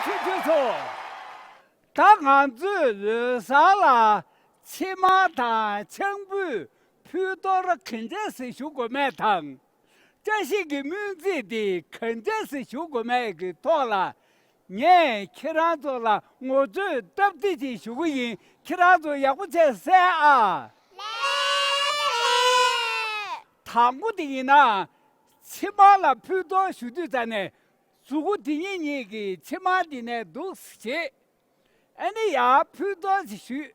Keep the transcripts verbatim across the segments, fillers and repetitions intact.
ཆུ་ཆུ་ཚོ། ད་ང་ཚོས་ལོ་གསར་ལ་ཕྱེ་མར་དང་ཆང་ཕུད་ཕུད་གཏོར་ག་འདྲས་སེ་ཞུ་དགོས་མེད་དང་། བཀྲ་ཤིས་ཀྱི་སྨོན་ཚིག་དེ་ག་འདྲས་སེ་ཞུ་དགོས་མེད་ཀྱི་ཐོག་ལ། ངས་ཁྱེད་རང་ཚོ་ལ་ངོ་སྤྲོད་སྟབས་བདེ་ཅིག་ཞུ་གི་ཡིན། ཁྱེད་རང་ཚོ་ཡག་པོ་བྱས་གསན་ཨ། ལགས་སོ། དང་པོ་དེ་ཡིན་ན། ཕྱེ་མར་ལ་ཕུད་གཏོར་ཞུ་དུས་ཙ་ནས། གཟུགས་པོ་དེ་ཉིད་ཉིད་ཀྱིས་ཕྱེ་མར་དེ་ནས་འདུག་སེ་བྱེད། ཨ་ནི་ཡར་ཕུད་གཏོར་ཞིག་ཞུས།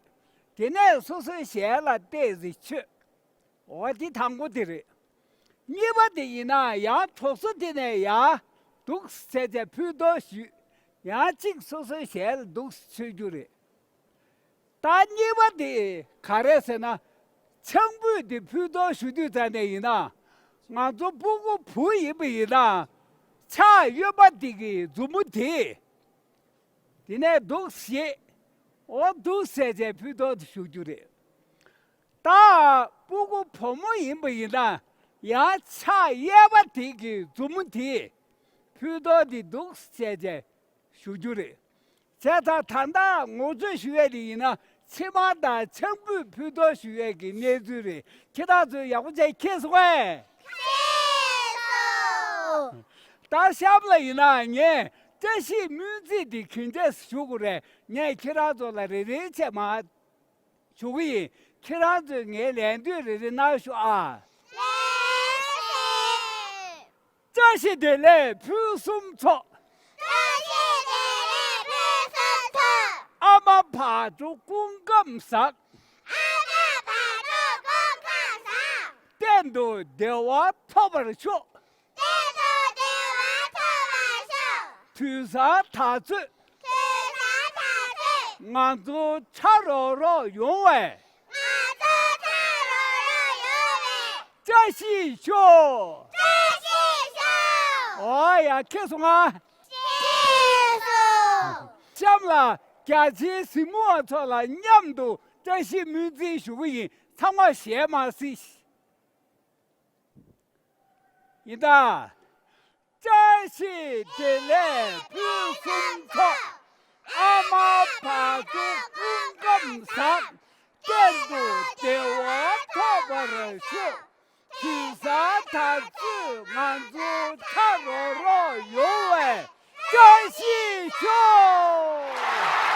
དེ་ནས་སོ་སོའི་ཞལ་ལ་བལྟས་ཏེ་མཆོད། འོ་དེ་དང་པོ་དེ་རེད། གཉིས་པ་དེ་ཡིན་ན་ཡང་གྲོགས་པོ་དེ་ནས་ཡར་འདུག་སེ་བྱས་ཏེ་ཕུད་གཏོར་ཞུས། ཡང་གཅིག་སོ་སོའི་ཞལ་ལ་འདུག་སེ་མཆོད་རྒྱུ་རེད། ད་གཉིས་པ་དེ་ག་རེ་ཟེར་ན། ཆང་ཕུད་དེ་ཕུད་གཏོར་ཞུ་དུས་ཙ་ནས་ཡིན་ན། ང་ཚོ་སྤུ་གུ་བུ་ཡིན་པ་ཡིན་ན། ཕྱག་གཡོན་པ་དེ་གི་མཛུབ་མོ་དེ། དེ་ནས་འདུག་སེ། འོ་འདུག་སེ་བྱས་ཕུད་གཏོར་དེ་ཞུ་རྒྱུ་རེད། ད་སྤུ་གུ་བུ་མོ་ཡིན་པ་ཡིན་ན། ཡང་ཕྱག་གཡས་པ་དེ་གི་མཛུབ་མོ་དེ། ཕུད་གཏོར་དེ་འདུག་སེ་བྱས་བྱས་ཞུ་རྒྱུ་རེད། བྱས་ཙང་ད་ལྟ་ངོ་སྤྲོད་ཞུ་ཡས་དེ་ཡིན་ན། ཕྱེ་མར་དང་ཆང་ཕུད་ཕུད་གཏོར་ཞུ་ཡས་ཀྱི་གནས་ཚུལ་རེད། ཁྱེད་རང་ཚོས་ཡག་པོ་བྱས་མཁྱེན་སོང་ངས། མཁྱེན་སོང་། ད་གཤམ་ལ་ཡིན་ན་ངས་བཀྲ་ཤིས་སྨོན་ཚིག་འདི་ག་འདྲས་ཞུ་དགོས་རེད། ངས་ཁྱེད་རང་ཚོ་ལ་རེ་རེ་བྱས་མར་ཞུ་གི་ཡིན། ཁྱེད་རང་ཚོས་ངའི་ལན་ལྡོག་རེ་རེ་གནང་ཤོག་ཨ། ལགས་སོ། བཀྲ་ཤིས་བདེ་ལེགས་ཕུན་སུམ་ཚོགས། བཀྲ་ཤིས་བདེ་ལེགས་ཕུན་སུམ་ཚོགས། ཨ་མ་བག་དྲོ་སྐུ་ཁམས་བཟང་། ཨ་མ་བག་དྲོ་སྐུ་ཁམས་བཟང་། གཏན་དུ་བདེ་བ་ཐོབ་པར་ཤོག། གཏན་དུ་བདེ་བ་ཐོབ་པར་ཤོག། དུས་བཟང་དུས་ཚོད། དུས་བཟང་དུས་ཚོད། ང་ཚོ་ཆ་རོགས་རོགས་ཡོང་བས། ང་ཚོ་ཆ་རོགས་རོགས་ཡོང་བས། བཀྲ་ཤིས་ཤོག། བཀྲ་ཤིས་ཤོག། འོ་ཡ་མཁྱེན་སོང་ང་། མཁྱེན་སོང་། གཤམ་ལ་རྒྱ་ཆེའི་གཟིགས་མོ་བ་ཚོ་ལ་མཉམ་དུ་བཀྲ་ཤིས་སྨོན་ཚིག་ཞུ་གི་ཡིན། ཚང་མ་ཞལ་མར་གཟིགས། ཡིན་ད། བཀྲ་ཤིས་བདེ་ལེགས་ཕུན་སུམ་ཚོགས། ཨ་མ་བག་དྲོ་སྐུ་ཁམས་བཟང་། གཏན་དུ་བདེ་བ་ཐོབ་པར་ཤོག། དུས་བཟང་དུས་ཚོད་ང་ཚོ་ཆ་རོགས་རོགས་ཡོང་བས། བཀྲ་ཤིས་ཤོག།